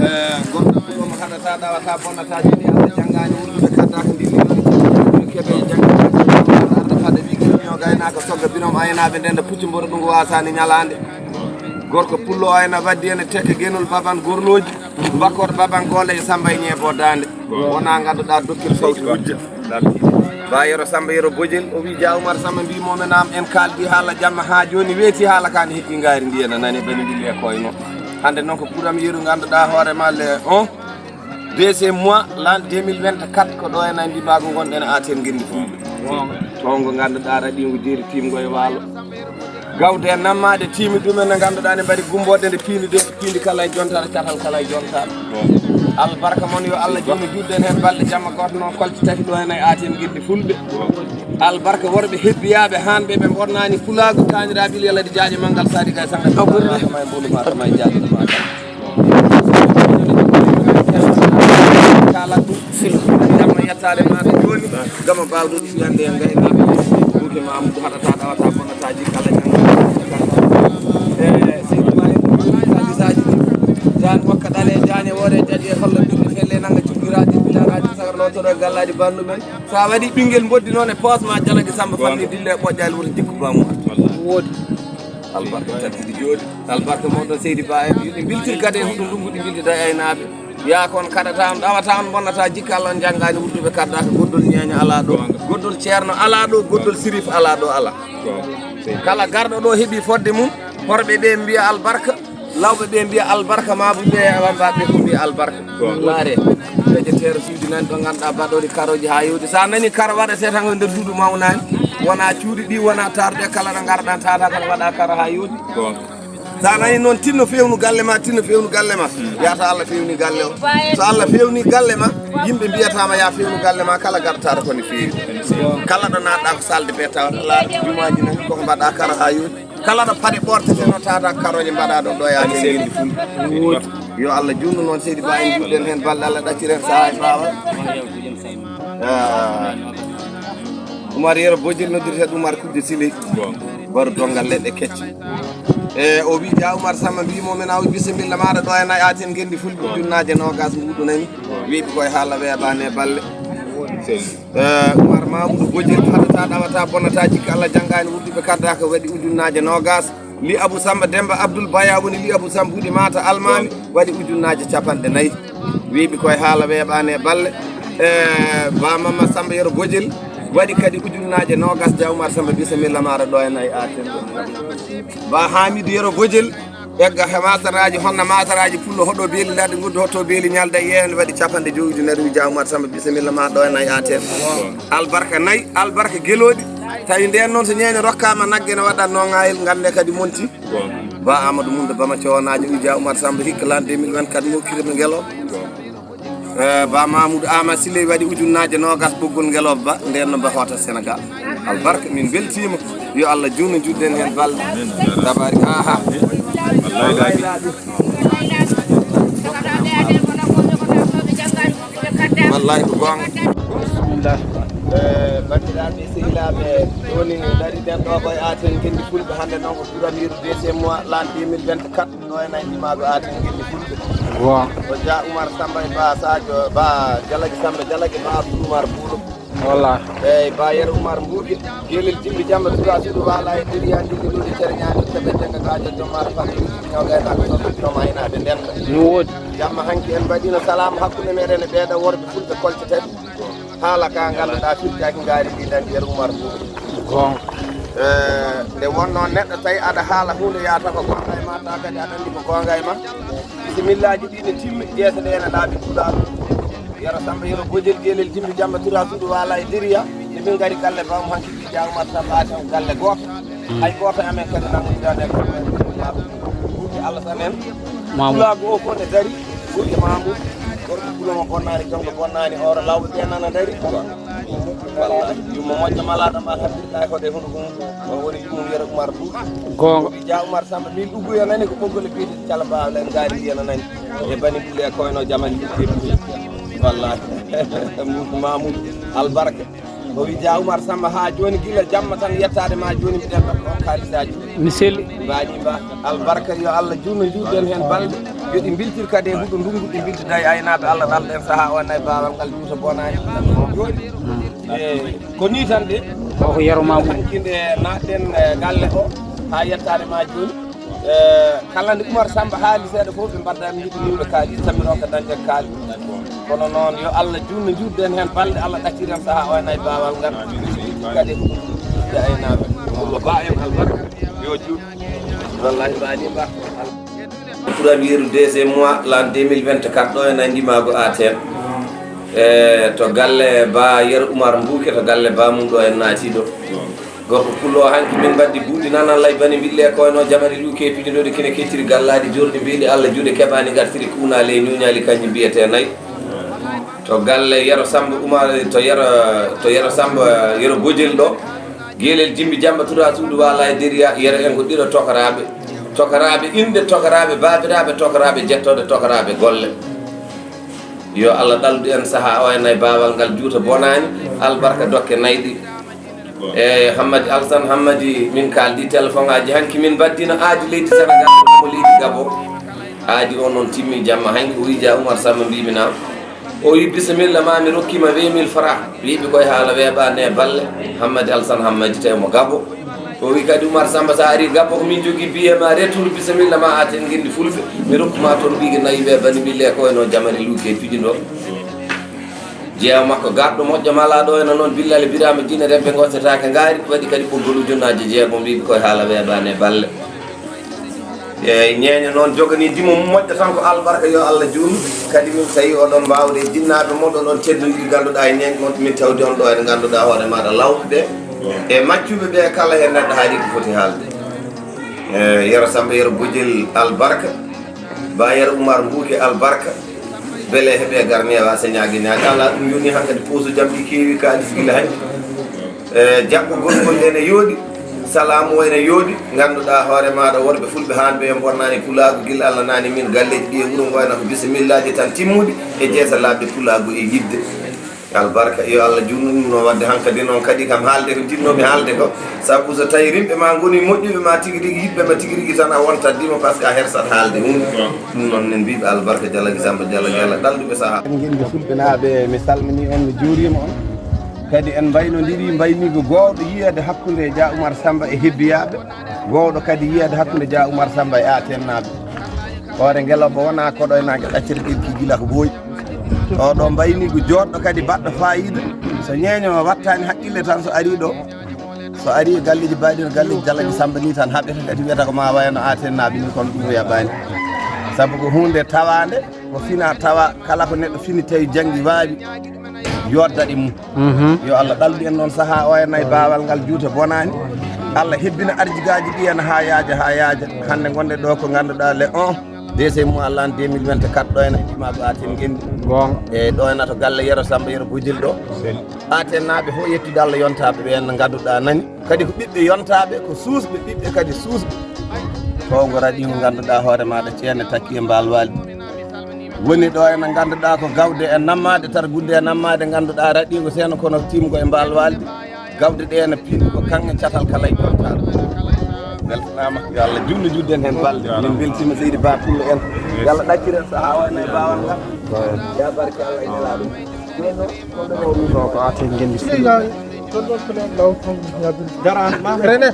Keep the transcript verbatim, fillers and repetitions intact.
Gorko ɗum haɗata ɗawata bonnata jini Allah janngaani wurdude kadda ko ndilli keɓe janngaani arde fade wi kiño gaynako sogga binom aynaaɓe ndenda pucci mboro ɗum wasaani ñalaande. Gorko pullo ayna waddi ene teke genol baban gorlooji bakor baban goole e samba e ñeebo daande. Wona ngannduɗaa dokkil fawti hujja. Ba yero samba yero bojel o wi ja umar samba mbi momen am en kaldi haala jamma ha joni weeti haala kan hikki ngaari ndiyana nani bani ndilli e koyno. Hande noon ko ɓuram yeru ngannduɗaa hoore ma le on deuxième mois l'an deux mille vingt-quatre ko ɗo ena ndimaagu ngonɗen aten ngenndi fulɓe. Towngo ngannduɗaa raɗingo jeeri timgo e waalo. Gawde e nammaade tiimi ɗumen ne ngannduɗaa ne mbaɗi gumboɗe nde piindi de piindi kala e jontaɗo catal kala e jontaɗo. Albarka mon yo Allah jomi juɗɗen heen balɗe jamma goto noon kolce tati ɗo heen ay aten gilɗi fulɓe. Albarka worɓe hebbiyaaɓe haanɓe ɓe bonnani pulaagu taaniraaɓe ɓilyaladi jaaƴe manngal saadi gay sanga tawgorma e mbooluma tama e jaaƴe ma. Kala ɗum jamma yettaade maɗa jooni gama bawɗo ɗum yande e ngaynaɓe buke ma amadou haɗata ɗawata bonataji kala ñande e seydi ma e hadisaji ɗi jan wakka ɗale jane woore jaɗi e holla ɓirɗe felle nanga cuggiraji bilanaji sagar lotoro e gallaji bandumen sa waɗi ɓinguel boddi noon e poos ma jalagi samba fanni dille e ɓoƴƴali woto jikku bamu woodi albarka taggude jooɗi albarka mawɗo seydi ba en yiɗi biltir kadi e huɗo ndungu ɗi bildida e aynaɓe ya kon kaɗata on ɗawata on bonnata jikka allah on janggani wurduɓe kaddaka goddol ñeeño ala ɗo goddol ceerno ala ɗo goddol sirif ala ɗo ala kala garɗo ɗo heeɓi fodde mum horɓe ɓe mbiya albarka lawɓe ɓe mbiya albarka mabuɓe wambaɓe ko mbiya albarka laare peƴe teero suuji nan ɗo ganduɗa baɗori karoji ha yewdi sa nani kara waɗa setango nder duuɗu mawnani wona cuuɗi ɗi wona tarde kala ɗo garɗan tata kono waɗa kara ha yewdi sa nani noon tinno fewnu galle ma tinno fewnu galle ma yata allah fewni galle o so allah fewni galle ma yimɓe mbiyatama ya fewnu galle ma kala gartata koni fewi kala ɗo natɗa ko salde be tawata laaɗa jumaji nani koko mbaɗa kara ha yoni kala ɗo paɗe ɓortete noon tata karoje mbaɗa ɗo ɗo yaade ngendi ful yo allah junnu noon seydi ba en juɗɗen hen balɗe allah ɗacciren saha e bawa umar yero bojel noddirteɗo umar kudde sile baro dongal leɗɗe kecce e o wi ja umar samma mbimomin awi bisimilla maɗa ɗo e nay aten ngendi fulɓe junnaje nogas mbuɗunani weeɓi koye haala weeɓani e balle umar mamoudou gojel haɗata ɗawata bonnata jikka allah janggani wurduɓe kaddaka waɗi ujunnaje nogas li abou samba demba abdoul baya woni li abou samba huuɗi mata almami waɗi ujunnaje capanɗe nayyi weeɓi koye haala weeɓani e balle e bamamma samba yero gojel waɗi kadi ujunnaje nogas ja umar samba bisimilla maɗa ɗo e nay aten ba hamidou yero gojel egga he masaraji honna masaraji pullo hoɗo beeli ladde guddo hoto beeli ñalda yehen waɗi capanɗe joyi ujunere wi jawmat samba bisimilla ma ɗo e nay aten albarka nayi albarka geloɗi tawi nden noon so ñeeño rokkama nagge ne waɗatno ngayel gande kadi monti ba amadou mum de bama cowonajo wi ja oumar samba hikka lan deux mille vingt-quatre mokkirimi ngelo Eh, ba mamoudou ama siley waɗi ujunnaje nogas ɓoggol ngeloba ba nden no ba hoota sénégal albarka min beltima yo allah juutnu juɗɗen hen balɗe tabari aha wallahi ko gonga bismillah eh, bandiraɓe sehilaɓe joni dari ɗen ɗo koye aten gendi fulɓe hande noon ko premier deuxième mois l'an deux mille vingt-quatre ɗo e nayi ɗimaɓe aten gelli fulɓe o ja oumar samba e ba sadio ba jalagi samba jalagi ba abdoul oumar buulo walla eyyi ba yero oumar mbuuɓi gelel jimɓe jamma tuga suudu wala e diriya ndigi ɗuɗi tere ñaami keɓe jagga gajo jommar fana ñawgaynaɓe soɓe jooma aynaɓe ndenda no woodi jamma hanki en mbaɗino salam hakkude meɗen e ɓeeɗo worɓe fulɓe kolce tati haala ka ngannduɗaa firtaaki ngaari ndi nani yer umar ndu gon nde wonno neɗɗo tawi aɗa haala hunde yaata ko gonga e ma ta kadi aɗa anndi ko gonga e ma bisimillaaji ɗi ne timmi ƴeese ɗe ene laaɓi duɗaaɗo yero samba yero gojel gelel jimmi jamma tura suudu waala e diriya nde min ngari galle bawmo hanki ɓi ja umar samba aten galle gooto hay gooto e amen kadi nangudidaade e ɓurti allah tan en pulaagu o fof ne dari ɓurti mamu gorko kulomo bonnaani jomɗo bonnaani oro lawɓe ɓe nana dari wallahi yumma moƴƴo malaɗo ma habbirɗa e hoɗe hunduko mum o woni yumum yero umar du gonga ja umar samba min ɗugguyo nani ko ɓoggole biide cala bawlen gaari ndiyana nani e bani ɓuule koyno jamani ɗugguye wallahi mamoudou albarka o wi ja oumar samba ha joni gila jamma tan yettade ma joni mbiɗen ɗo ko on kalisaji Mi selli. Mbaɗi mba albarka, yo Allah juutno juutɗen heen balɗe. Yo ɗi mbiltir kadi e huɗo ndungu, ɗi mbiltida e aynaaɓe. Allah ɗalɗo en sahaa o, nayi baawal ngal juuta bonaani. Jooɗi. E, ko nii tan de. O ko Yero Mamoudou. Hanki nde naatɗen, e, galle o haa yettaade ma jooni. E, kala nde Oumar Samba haali seeɗa fof, ɓe mbaɗda mi yiɗi niwde kaalis, tan mi rokka dañde kaalis. Kono noon, yo Allah juutno juutɗen heen balɗe, Allah ɗacciren sahaa o, nayi baawal ngal. Kadi ko ɗum ɗe aynaaɓe. Ba en albarka. Yo juut. Wallahi, mbaɗi mba. Premier deuxième mois, l'an deux mille vingt-quatre, ɗo e Nandimaago Aten. E, to galle ba Yero Oumar Mbuuke, to galle ba mum ɗo en naati ɗo. Gorko pullo o, hanki min mbaddi buuɗi nanallay bani mbille ko no jamari luuke piɗinoɗi kine kecciri gallaaɗi jorɗi mbiɗi Allah juuɗe keɓaani gartiri kuunaali e ñuuñaali kañum mbiyete nayi. To galle Yero Samba Oumar, to Yero, to Yero Samba, Yero Bojel ɗo. Gelel jimbi jamba tuda suudu wala e deriya, Yero en ko ɗiɗo tokaraaɓe. Tokaraaɓe inɗe, tokaraaɓe baabiraaɓe, tokaraaɓe jettooɗe, tokaraaɓe golle. Yo Allah ɗaldu en sahaa o e nayi baawal ngal juuta bonaani, albarka dokke nayi ɗi. E Hammadi Alsan Hammadi, min kaaldi téléphone aji hanki min mbaddino aadi leydi Sénégal, ko leydi Gabo. Aadi o noon timmi jamma, hanki o wii ja Oumar Samba mbimi na. O wii bisimilla ma, mi rokkima vingt mille francs. Wiiɓe koye haala weeɓa ne balle, Hammadi Alsan Hammadi tawi mo Gabo. O wii kadi Oumar Samba sa ari Gabo ko min jogii billet ma retour bisimilla ma Aten Ngenndi Fulɓe. Mi rokkuma toon ɓiige nayi ɓe bani ɓille ko e no jamari luuke piɗi ɗo. Jeewa makko garɗo moƴƴo mala ɗo ena noon Billal Birama Jine Rebbe goccetaake ngaari, waɗi kadi ɓoggol ujunnaaje jeegom, wiiɓe koye haala weeɓaani e balle. Eeyi, ñeeño noon joganii dimo mum moƴƴo tan ko albarka, yo Allah juutnu. Kadi min tawi oɗon mbaawde e jinnaaɓe mon, oɗon teddondiri, ngannduɗaa e ñeeño mon, min tawdi on ɗo ene ngannduɗaa hoore maaɗa lawɓe ɓe e maccuɓe ɓe kala heen neɗɗo haali ko foti haalde. Eeyi, Yero Samba, Yero Bojel albarka, ba Yero Oumar Mbuuke albarka. Beele heɓe gar newa se ñaagi ñaagi. Ala ɗum yoni hankadi poso jamɗi keewi kaalis gila hanki. E, jaɓɓugol ngol ene yooɗi, salaamu o ene yooɗi. Ngannduɗaa hoore maaɗa worɓe fulɓe haan ɓe en bonnani pulaagu gila Allah nani min galleeji ɗi e wuro ngo ena ko bisimillaaji tan timmuɗi e jeesa laaɓde pulaagu e yiɗde. Albarka, yo Allah juutnu ɗum no waɗde hankadi noon kadi kam haalde ko jiɗnoomi haalde ko. Sabu so tawi rimɓe ma ngoni moƴƴuɓe ma tigi rigi, yiɗɓe ma tigi rigi tan a wontat dimo par ce que a hersat haalde hunde. Ɗum noon min mbiɓe albarka Jalla gi Samba Jalla Jalla ɗalɗuɓe sahaa. Ngenndi Fulɓe naaɓe, mi salmini on, mi juurima on. Kadi en mbaynodiri mbayniigu goowɗo yiyeede hakkunde Dia Oumar Samba e hebbiyaaɓe, goowɗo kadi yiyeede hakkunde Dia Oumar Samba e Aten naaɓe. Hoore ngelooba wona koɗo e naange ɗaccere ɗirki gila ko ɓooyi. Oɗo mbayniigu jooɗɗo kadi baɗɗo faayiida. So ñeeño wattaani haqqille tan so ari ɗo, so ari e galleeji baaɗi no galleeji Jalla gi Samba ni tan haɓete kadi wiyata ko ma wayano Aten naaɓe ni, kono ɗum weeɓaani. Sabu ko huunde tawaande, ko fina tawa, kala ko neɗɗo fini tawi janngi waawi yodda ɗi mum. Mhm. Yo Allah ɗalɗu en noon sahaa o e nayi baawal ngal juuta bonaani. Allah hebbina arjigaaji ɗi en haa yaaja, haa yaaja. Hannde ngonɗen ɗo ko ngannduɗaa le un deuxième mois l'an deux mille vingt-quatre ɗo en e Nandimaago Aten Ngenndi. Goonga. E ɗo en to galle Yero Samba Yero Bojel ɗo. Aten naaɓe fof yettude Allah yontaaɓe ɓe en ngannduɗaa nani. Kadi ko ɓiɓɓe yontaaɓe, ko suusɓe, ɓiɓɓe kadi suusɓe. Towngo raɗi ko ngannduɗaa hoore maaɗa ceene takki e mbaal waaldi. Woni ɗo ena ngannduɗaa ko gawde e nammaade, targudde e nammaade, ngannduɗaa raɗiigo seeno kono timgo e mbaal waaldi. Gawde ɗe ena piindi ko kaŋŋe catal kala e kontaar. Weltanaama, yo Allah juutnu juutɗen heen balɗe. Min mbeltiima seydi Ba Pullo en. Yo Allah ɗaccir en sahaa o ena e baawal ngal. Ya barke Allah e Nelaaɗo. Ɗo ko Aten Ngenndi Fulɓe. René.